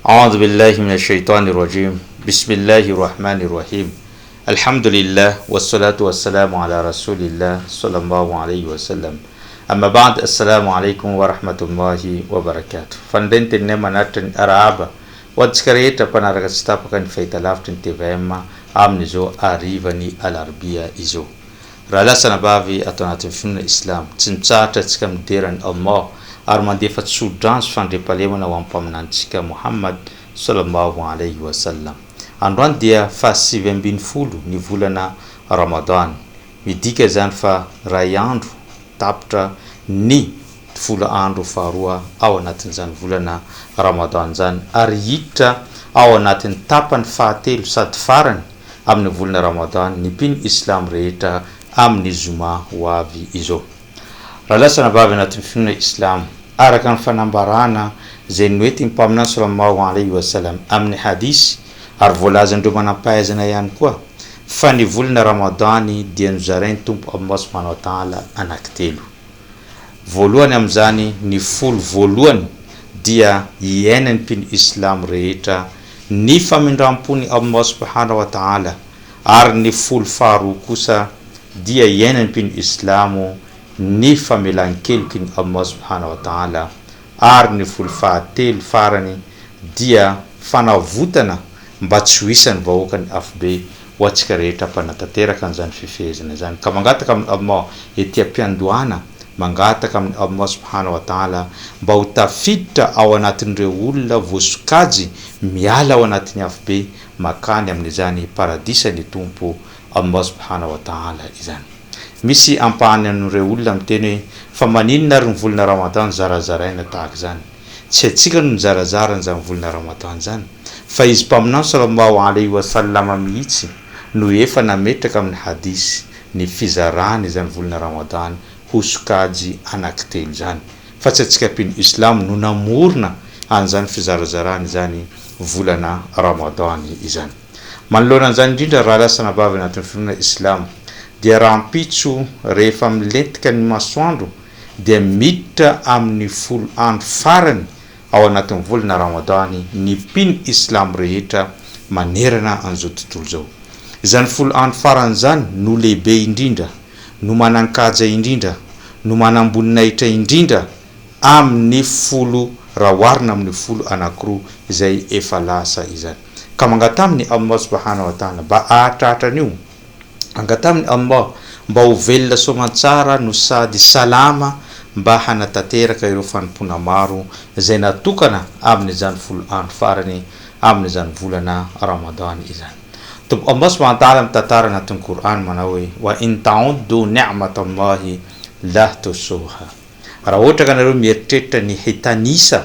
Audhu billahi minash shaitani rajim Bismillahi rahmani rahim Alhamdulillah wassalatu wassalamu ala rasulillah sallallahu alayhi wa sallam Amma ba'd Assalamu alaikum wa rahmatullahi wa barakatuh Fanindray ny teninay manatitra ny arahaba ho antsika rehetra mpanaraka tsy tapaka ny fahitalavitry ny tvm amin'izao harivan'ny alarobia izao. Rahalahy sy anabavy ato anatin'ny finoana Islamo, tsy mitsahatra antsika midera an'i Allah ary mandefa tso-drano sy fandriampahalemana ho an'ny Mpaminanintsika Muhammad Sallallahu alaihi wa sallam. Androany dia faha 19 ny volana Ramadan. Midika izany fa iray andro tapitra ny folo andro faharoa ao anatin'izany volana Ramadan izany ary hiditra ao anatin'ny tapany fahatelo sady farany amin'ny volana Ramadan ny mpino Islamo rehetra amin'ny zoma ho avy izao. Rahalahy sy anabavy anatin'ny finoana Islamo, araka ny fanambarana izay noentin'ny Mpaminany Sallallahu alaihi wa sallam amin'ny Hadith ary voalazan'ireo manampahaizana ihany koa fa ny volana Ramadany dia nozarain'ny Tompo Allah subhanahu wa ta'ala anankitelo. Voalohany amin'izany ny folo voalohany dia iainan'ny mpino Islamo rehetra ny famindram-pon'i Allah subhanahu wa ta'ala ary ny folo faharoa kosa dia iainan'ny mpino Islamo ny famelan-keloky ny Allah subhanahu wa ta'ala ary ny folo fahatelo farany dia fanavotana mba tsy ho isan'ny vahoakan'ny afobe ho antsika rehetra mpanatanteraka an'izany fifehezana izany ka mangataka amin'i Allah ety am-piandohana mangataka amin'i Allah subhanahu wa ta'ala mba ho tafiditra ao anatin'ireo olona voasokajy miala ao anatin'ny afobe makany amin'izany paradisan'ny Tompo Allah subhanahu wa ta'ala izany. Misy ampahany amin'ireo olona miteny hoe fa maninona ary ny volana Ramadan zarazaraina tahaka izany? Tsy antsika no mizarazara an'izany volana Ramadan izany fa izy Mpaminany sallallahu alaihi wa sallam mihitsy no efa nametraka amin'ny hadith ny fizarana izany volana Ramadan ho sokajy anankitelo izany fa tsy antsika mpino Islamo no namorona an'izany fizarazarana izany volana Ramadan izany. Manoloana an'izany indrindra rahalahy sy anabavy anatin'ny finoana Islamo dia rahampitso rehefa milentika ny masoandro dia miditra amin'ny folo andro farany ao anatin'ny volana Ramadany ny mpino Islamo rehetra manerana an'izao tontolo izao. Izany folo andro farany izany no lehibe indrindra, no manan-kaja indrindra, no manam-boninahitra indrindra amin'ny folo raha oharina amin'ny folo anankiroa izay efa lasa izany. Ka mangataha amin'i Allah subhanahu wa ta'ala mba hahatratra an'io. Angataha amin'i Allah mba ho velona soamantsara no sady salama mba hanatanteraka ireo fanompoana maro izay natokana amin'izany folo andro farany amin'izany volana Ramadan izany. Tompo Allah subhanahu wa ta'ala mitantara anatin'ny Qur'an manao hoe, Wa in ta'uddu ni'matallahi la tuhsuha. Raha ohatra ka nareo mieritreritra ny hitanisa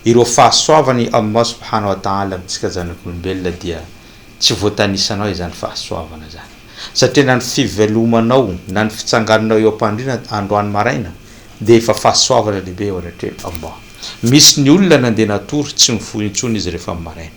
ireo fahasoavan'i Allah subhanahu wa ta'ala amintsika zanak'olombelona dia tsy voatanisanao izany fahasoavana izany. Satria na ny fivelomanao na ny fitsangananao eo am-pandriana androany maraina dia efa fahasoavana lehibe eo anatrehan'i Allah. Misy ny olona nandeha natory tsy mifoha intsony izy rehefa maraina.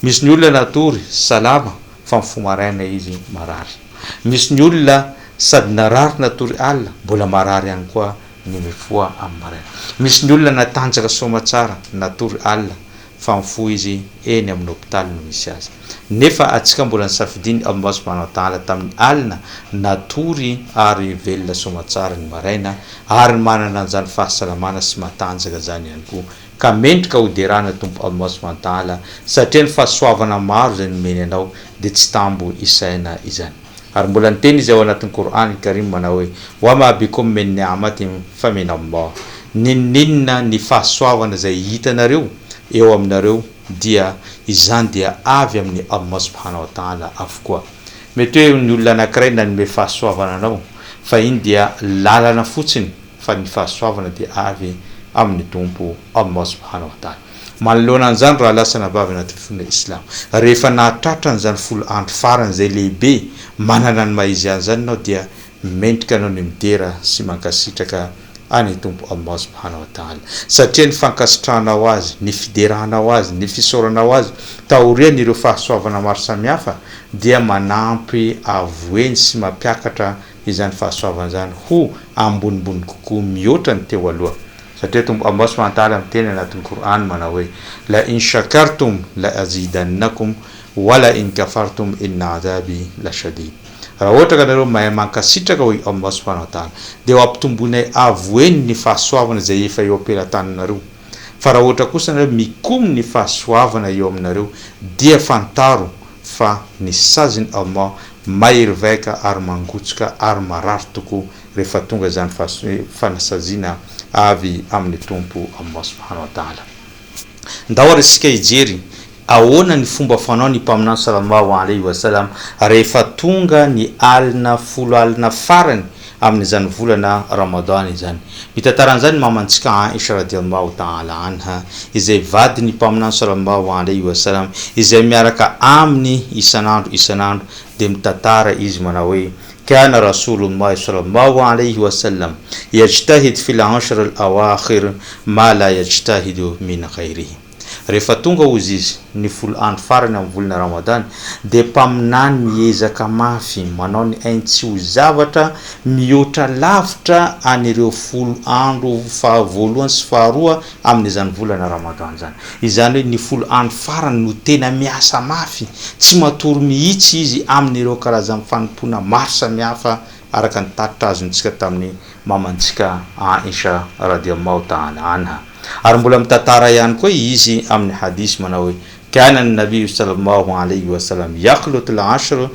Misy ny olona natory salama fa mifoha maraina izy marary. Misy ny olona sady narary natory alina mbola marary ihany koa ny mifoha amin'ny maraina. Misy ny olona natanjaka soamatsara natory alina fa mifoha izy eny amin'ny hopitaly no misy azy. Nefa antsika mbola nisafidian'i Allah subhanahu wa ta'ala tamin'ny alina natory ary velona soamatsara ny maraina ary manana an'izany fahasalamana sy matanjaka izany ihany koa ka mendrika ho derana Tompo Allah subhanahu wa ta'ala satria ny fahasoavana maro izay nomeny anao dia tsy tambo isaina izany. Ary mbola niteny Izy ao anatin'ny Qur'an al-Karim manao hoe, Wa ma bikum min ni'matin fa min Allah. N'inon'inona ny fahasoavana izay hitanareo eo aminareo dia izany dia avy amin'i Allah subhanahu wa ta'ala avokoa. Mety hoe ny olona anankiray nanome fahasoavana anao fa iny dia lalana fotsiny fa ny fahasoavana dia avy amin'ny Tompo Allah subhanahu wa ta'ala. Manoloana an'izany rahalahy sy anabavy anatin'ny finoana Islamo, rehefa nahatratra an'izany folo andro farany izay lehibe manana ny maha izy azy izany ianao dia mendrika anao ny midera sy mankasitraka an'i Tompo Allah subhanahu wa ta'ala satria ny fankasitrahanao Azy, ny fideranao Azy, ny fisaoranao Azy taorian'ireo fahasoavana maro samihafa dia manampy avo heny sy mampiakatra izany fahasoavana izany ho ambonimbony kokoa mihoatra ny teo aloha. Satria Tompo Allah subhanahu wa ta'ala miteny anatin'ny Qur'an manao hoe, La in shakartum la azidannakum wa la in kafartum inna adhabi la shadid. Raha ohatra ka nareo mahay mankasitraka hoy Allah subhanahu wa ta'ala dia ho ampitomboinay avo heny ny fahasoavana izay efa eo am-pelatananareo. Fa raha ohatra kosa nareo mikomy ny fahasoavana eo aminareo dia fantaro fa ny sazin'i Allah mahery vaika ary mangotsoka ary marary tokoa rehefa tonga izany fanasaziana avy amin'ny Tompo Allah subhanahu wa ta'ala. Ndao ary isika hijery ahoana ny fomba fanao ny Mpaminany sallallahu alaihi wa sallam rehefa tonga ny alina folo alina farany amin'izany volana Ramadan izany. Mitantara an'izany ny mamantsika Aisha radiallahu ta'ala anha izay vadin'ny Mpaminany sallallahu alaihi wa sallam izay miaraka aminy isan'andro isan'andro dia mitantara izy manao hoe, Kana Rasulullahi sallallahu alaihi wa sallam yajtahid fil ashr al awakhir ma la yajtahidu min ghairihi. Rehefa tonga hozy izy, ny folo andro farany amin'ny volana Ramadany, dia mpaminany miezaka mafy manao ny ainy tsy ho zavatra mihoatra lavitra an'ireo folo andro faha voalohany sy faharoa amin'izany volana Ramadan izany. Izany hoe ny folo andro farany no tena miasa mafy, tsy matory mihitsy izy amin'ireo karazan'ny fanompoana maro samihafa araka ny tatitra azontsika tamin'ny mamantsika Aisha radiallahu ta'ala anha. Ary mbola mitantara ihany koa izy amin'ny hadith manao hoe, Kana an-nabiyyu sallallahu alayhi wa sallam yakhlutu al-ashr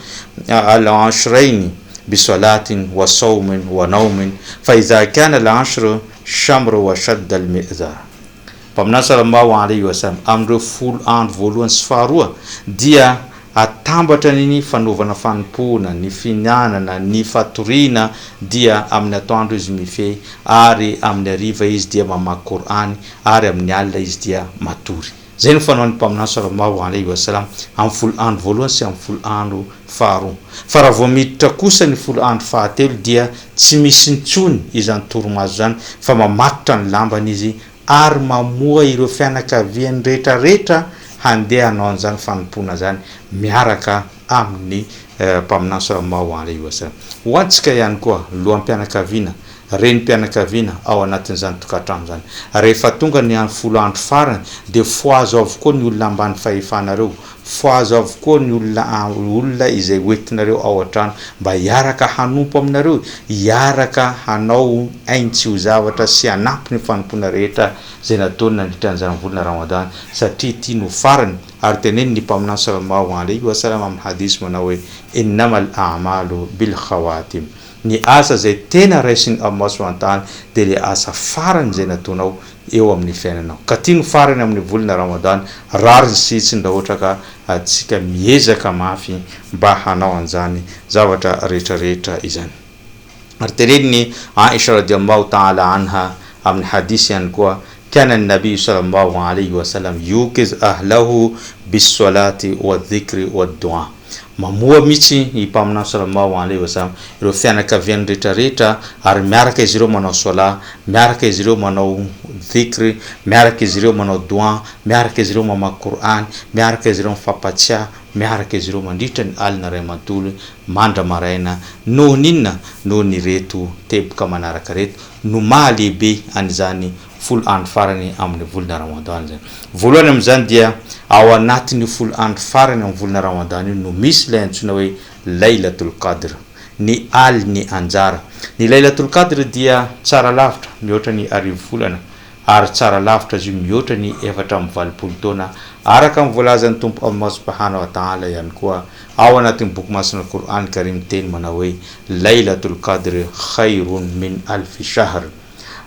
al-ashrayn bi salatin wa sawmin wa nawmin fa idha kana al-ashr shamr wa shadda al-mi'zar. Mpaminany sallallahu alayhi wa sallam amin'ireo folo andro voalohany sy faharoa dia atambatra ny fanaovana fanompoana, ny fihinanana, ny fatoriana dia amin'ny atoandro izy mifehy ary amin'ny hariva izy dia mamaky Kor'any ary amin'ny alina izy dia matory. Izay no fanaon'ny Mpaminany sallallahu alayhi wa sallam amin'ny folo andro voalohany sy amin'ny folo andro faharoa. Fa raha vao miditra kosa ny folo andro fahatelo dia tsy misy intsony izany torimaso izany fa mamatotra ny lambany izy ary mamoha ireo fianakaviany rehetra rehetra handeha hanao an'izany fanompoana izany miaraka amin'ny Mpaminany sallallahu alayhi wa sallam. Ho antsika ihany koa loham-pianakaviana, renim-pianakaviana ao anatin'izany tokantrano izany. Rehefa tonga ny andro folo andro farany dia fohazo avokoa ny olona ambany fahefanareo, fohazo avokoa ny olona olona izay hoentinareo ao an-trano mba hiaraka hanompo aminareo, hiaraka hanao ainy tsy ho zavatra sy hanampy ny fanompoana rehetra izay nataony nandritra an'izany volana Ramadan satria ity no farany ary tenenin' ny Mpaminany sallallahu alaihi wa sallam amin'ny hadith manao hoe, Innamal a'malu bil khawatim. Ny asa izay tena raisin'i Allah subhanahu wa ta'ala dia ilay asa farany izay nataonao eo amin'ny fiainanao. Ka ity no farany amin'ny volana Ramadan, rariny sy hitsiny raha ohatra ka antsika miezaka mafy mba hanao an'izany zavatra rehetra rehetra izany. Ary tenenin'i Aisha radiallahu ta'ala anha amin'ny hadith ihany koa, Kana an-nabiyyu sallallahu alayhi wa sallam yuqiz ahlahu bis-salati wa-dhikri wa-du'a. Mamoha mihitsy ny Mpaminany sallallahu alaihi wa sallam ireo fianakaviany rehetra rehetra ary miaraka izy ireo manao solah, miaraka izy ireo manao dhikr, miaraka izy ireo manao doua, miaraka izy ireo mamaky Qur'an, miaraka izy ireo mifampatsiahy, miaraka izy ireo mandritra ny alina iray manontolo mandra-maraina noho ny inona? Noho ny ireto teboka manaraka ireto no maha lehibe an'izany folo andro farany amin'ny volana Ramadan izany. Voalohany amin'izany dia ao anatin'io folo andro farany amin'ny volana Ramadan io no misy ilay antsoina hoe Laylatul Qadr, ny alin'ny anjara. Ny Laylatul Qadr dia tsara lavitra mihoatra ny arivo volana ary tsara lavitra izy io mihoatra ny 84 taona araka ny voalazan'ny Tompo Allah Subhanahu wa Ta'ala ihany koa ao anatin'ny boky masina Qur'an Karim teny manao hoe Laylatul Qadr khayrun min alfi shahr.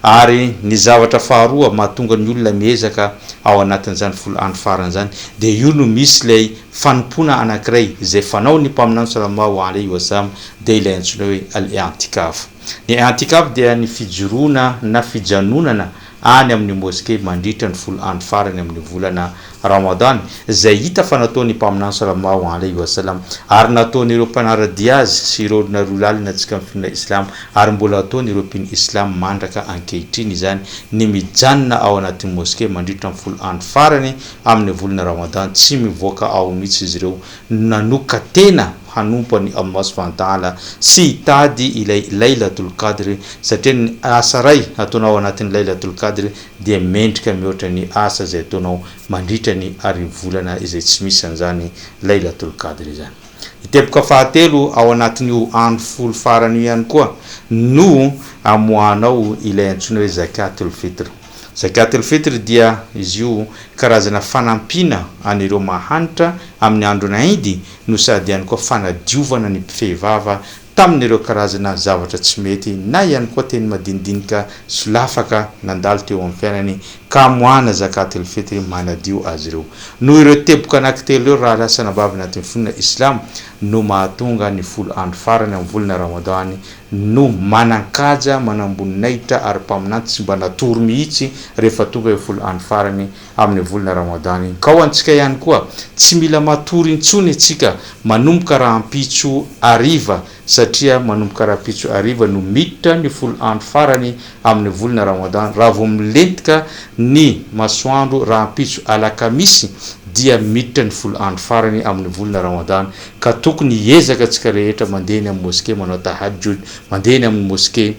Ary ny zavatra faharoa mahatonga ny olona miezaka ao anatin'izany folo andro farany izany dia io no misy ilay fanompoana anankiray izay fanaon'ny Mpaminany sallallahu alaihi wa sallam dia ilay antsoina hoe al-i'tikaf. Ny i'tikaf dia ny fijoroana na fijanonana any amin'ny moske mandritra ny folo andro farany amin'ny volana Ramadan, izay hita fa nataon'ny Mpaminany sallallahu alaihi wa sallam, ary nataon'ireo mpanara-dia azy sy ireo olona roa lalina antsika amin'ny finoana Islamo, ary mbola ataon'ireo mpino Islamo mandraka ankehitriny izany, ny mijanona ao anatin'ny moske mandritra ny folo andro farany amin'ny volana Ramadan, tsy mivoaka ao mihitsy izy ireo, nanoka-tena. hanompo an'i Allah subhanahu wa ta'ala sy hitady ilay Laylatul Qadr satria ny asa iray ataonao ao anatin'ny Laylatul Qadr dia mendrika mihoatra ny asa izay ataonao mandritra ny arivolana izay tsy misy an'izany Laylatul Qadr izany. Ny teboka fahatelo ao anatin'io andro folo farany io ihany koa no amoahanao ilay antsoina hoe Zakatul Fitr. Zakatul Fitr dia izy io karazana fanampiana an'ireo mahantra amin'ny andron'ny Eid no sady ihany koa fanadiovana ny mpifehy vava tamin'ireo karazana zavatra tsy mety na ihany koa teny madinidinika solafaka nandalo teo amin'ny fiainany ka amoahana Zakatul Fitr manadio azy ireo. Noho ireo teboka anankitelo ireo rahalahy sy anabavy anatin'ny finoana Islamo no mahatonga ny folo andro farany amin'ny volana Ramadany no manan-kaja, manam-boninahitra ary mpaminany tsy mba natory mihitsy rehefa tonga io folo andro farany amin'ny volana Ramadany iny. Ka ho antsika ihany koa, tsy mila matory intsony isika manomboka rahampitso hariva satria manomboka rahampitso hariva no miditra ny folo andro farany amin'ny volana Ramadan. Raha vao milentika ny masoandro rahampitso alakamisy dia miditra ny folo andro farany amin'ny volana Ramadan ka tokony hiezaka antsika rehetra mandeha eny amin'ny moske manao tahajjud, mandeha eny amin'ny moske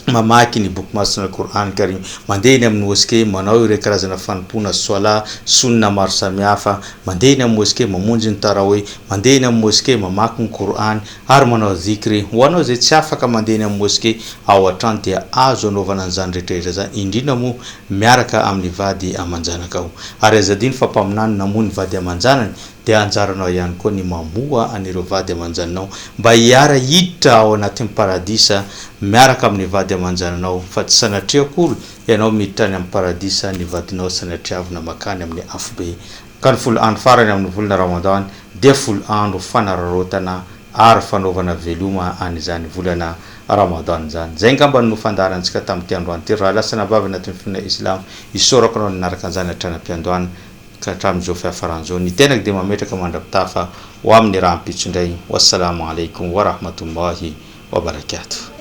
mamaky ny boky masina Al-Qur'an Karim, mandeha eny amin'ny moske manao ireo karazana fanompoana Swala, Sunnah maro samihafa, mandeha eny amin'ny moske mamonjy ny Tarawih, mandeha eny amin'ny moske mamaky ny Qur'an ary manao Dhikr. Ho anao izay tsy afaka mandeha eny amin'ny moske ao an-trano dia azo anaovana an'izany rehetra rehetra izany, indrindra moa miaraka amin'ny vady aman-janakao. Ary aza adino fa Mpaminany namoy ny vady aman-janany dia anjaranao ihany koa ny mamoha an'ireo vady aman-jananao mba hiara hiditra ao anatin'ny paradisa miaraka amin'ny vady aman-jananao fa tsy sanatria akory ianao miditra any amin'ny paradisa ny vadinao sanatriavina makany amin'ny afobe ka ny folo andro farany amin'ny volana Ramadan dia folo andro fanararaotana ary fanaovana veloma an'izany volana Ramadan izany. Izay angamba no fandaharantsika tamin'ity androany ity. Rahalahy sy anabavy anatin'ny finoana Islam, isaorako anao nanaraka an'izany hatrany am-piandohana ka hatramin'izao fiafarany izao. Ny tenako dia mametraka mandra-pitafa ho amin'ny rahampitso indray. Wassalamo alaikum warahmatullahi wabarakatuh.